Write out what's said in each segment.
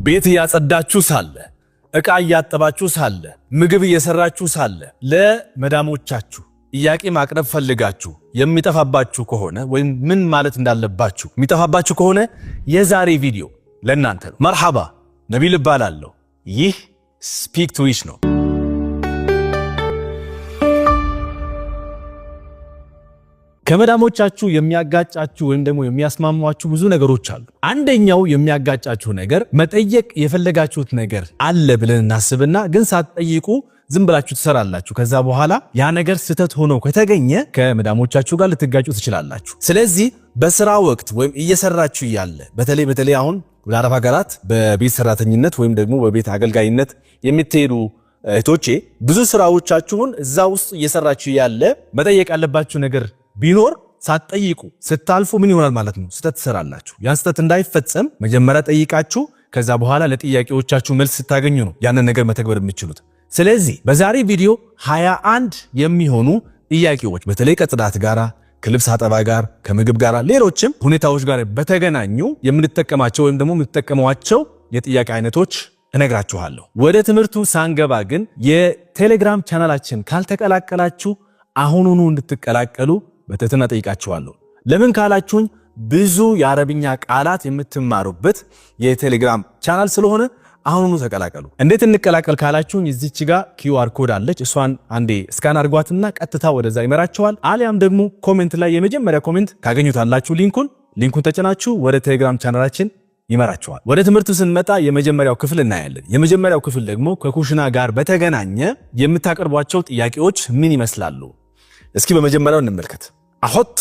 ቤት እያጸዳችሁ ሳለ፣ ዕቃ እያጠባችሁ ሳለ፣ ምግብ እየሰራችሁ ሳለ ለመዳሞቻችሁ ጥያቄ ማቅረብ ፈልጋችሁ የሚጠፋባችሁ ከሆነ ወይም ምን ማለት እንዳለባችሁ የሚጠፋባችሁ ከሆነ የዛሬ ቪዲዮ ለእናንተ ነው። መርሐባ፣ ነቢል እባላለሁ። ይህ Speak to Reach ነው። ከመዳሞቻችሁ የሚያጋጫችሁ ወይም ደግሞ የሚያስማሟችሁ ብዙ ነገሮች አሉ። አንደኛው የሚያጋጫችሁ ነገር መጠየቅ የፈለጋችሁት ነገር አለ ብለን እናስብና ግን ሳትጠይቁ ዝም ብላችሁ ትሰራላችሁ። ከዛ በኋላ ያ ነገር ስህተት ሆኖ ከተገኘ ከመዳሞቻችሁ ጋር ልትጋጩ ትችላላችሁ። ስለዚህ በስራ ወቅት ወይም እየሰራችሁ እያለ በተለይ በተለይ አሁን ወደ አረብ ሀገራት በቤት ሰራተኝነት ወይም ደግሞ በቤት አገልጋይነት የምትሄዱ እህቶቼ፣ ብዙ ስራዎቻችሁን እዛ ውስጥ እየሰራችሁ ያለ መጠየቅ ያለባችሁ ነገር ቢኖር ሳትጠይቁ ስታልፉ ምን ይሆናል ማለት ነው? ስህተት ትሰራላችሁ። ያን ስህተት እንዳይፈጸም መጀመሪያ ጠይቃችሁ ከዛ በኋላ ለጥያቄዎቻችሁ መልስ ስታገኙ ነው ያንን ነገር መተግበር የምትችሉት። ስለዚህ በዛሬ ቪዲዮ 21 የሚሆኑ ጥያቄዎች በተለይ ከጽዳት ጋራ፣ ከልብስ አጠባ ጋር፣ ከምግብ ጋር፣ ሌሎችም ሁኔታዎች ጋር በተገናኙ የምንጠቀማቸው ወይም ደግሞ የምትጠቀሟቸው የጥያቄ አይነቶች እነግራችኋለሁ። ወደ ትምህርቱ ሳንገባ ግን የቴሌግራም ቻናላችን ካልተቀላቀላችሁ አሁኑኑ እንድትቀላቀሉ በትህትና ጠይቃችኋለሁ። ለምን ካላችሁኝ ብዙ የአረብኛ ቃላት የምትማሩበት የቴሌግራም ቻናል ስለሆነ አሁኑኑ ተቀላቀሉ። እንዴት እንቀላቀል ካላችሁኝ እዚች ጋር QR code አለች። እሷን አንዴ scan አድርጓትና ቀጥታ ወደዛ ይመራችኋል። አሊያም ደግሞ comment ላይ የመጀመሪያ comment ታገኙታላችሁ ሊንኩን ተጭናችሁ ወደ ቴሌግራም ቻናላችን ይመራችኋል። ወደ ትምህርቱ ስንመጣ የመጀመሪያው ክፍል እናያለን። የመጀመሪያው ክፍል ደግሞ ከኩሽና ጋር በተገናኘ የምታቀርቧቸው ጥያቄዎች ምን ይመስላሉ? እስኪ በመጀመሪያው እንመልከት። أحط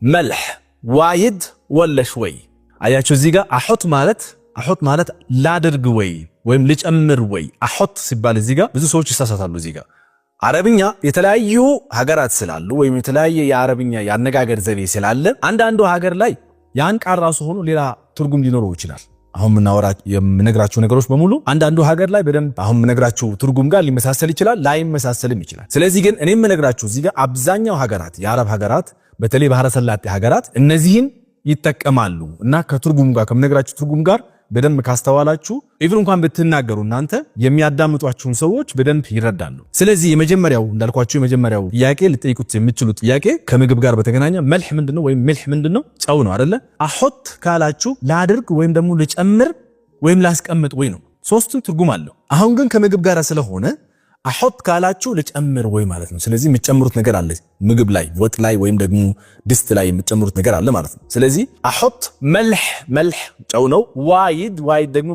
ملح وايد ولا شوي? አያችሁ፣ እዚህ ጋር أحط ማለት ላድርግ ወይ ወይም ልጨምር ወይ። أحط ሲባል እዚህ ጋር ብዙ ሰዎች ይሳሳታሉ። እዚህ ጋር አረብኛ የተለያዩ ሀገራት ስላሉ ወይም የተለያየ የአረብኛ የአነጋገር ዘዴ ስላለ አንዳንዱ ሀገር ላይ ያን ቃል ራሱ ሆኖ ሌላ ትርጉም ሊኖረው ይችላል። አሁን የምናወራ የምነግራችሁ ነገሮች በሙሉ አንዳንዱ ሀገር ላይ በደንብ አሁን የምነግራችሁ ትርጉም ጋር ሊመሳሰል ይችላል፣ ላይመሳሰልም ይችላል። ስለዚህ ግን እኔ የምነግራችሁ እዚህ ጋር አብዛኛው ሀገራት፣ የአረብ ሀገራት፣ በተለይ ባህረ ሰላጤ ሀገራት እነዚህን ይጠቀማሉ እና ከትርጉም ጋር፣ ከምነግራችሁ ትርጉም ጋር በደንብ ካስተዋላችሁ even እንኳን ብትናገሩ እናንተ የሚያዳምጧችሁን ሰዎች በደንብ ይረዳሉ። ስለዚህ የመጀመሪያው፣ እንዳልኳችሁ፣ የመጀመሪያው ጥያቄ ልጠይቁት የምትችሉት ጥያቄ ከምግብ ጋር በተገናኘ ملح ምንድነው ወይም ملح ምንድነው? ጨው ነው አይደለ? أحط ካላችሁ ላድርግ ወይም ደግሞ ልጨምር ወይም ላስቀምጥ ወይ ነው። ሶስቱም ትርጉም አለው። አሁን ግን ከምግብ ጋር ስለሆነ أحط ካላችሁ ልጨምር ወይ ማለት ነው። ስለዚህ የምትጨምሩት ነገር አለ ምግብ ላይ፣ ወጥ ላይ ወይም ደግሞ ድስት ላይ የምትጨምሩት ነገር አለ ማለት ነው። ስለዚህ أحط ملح፣ ملح ጨው ነው። وايد፣ وايد ደግሞ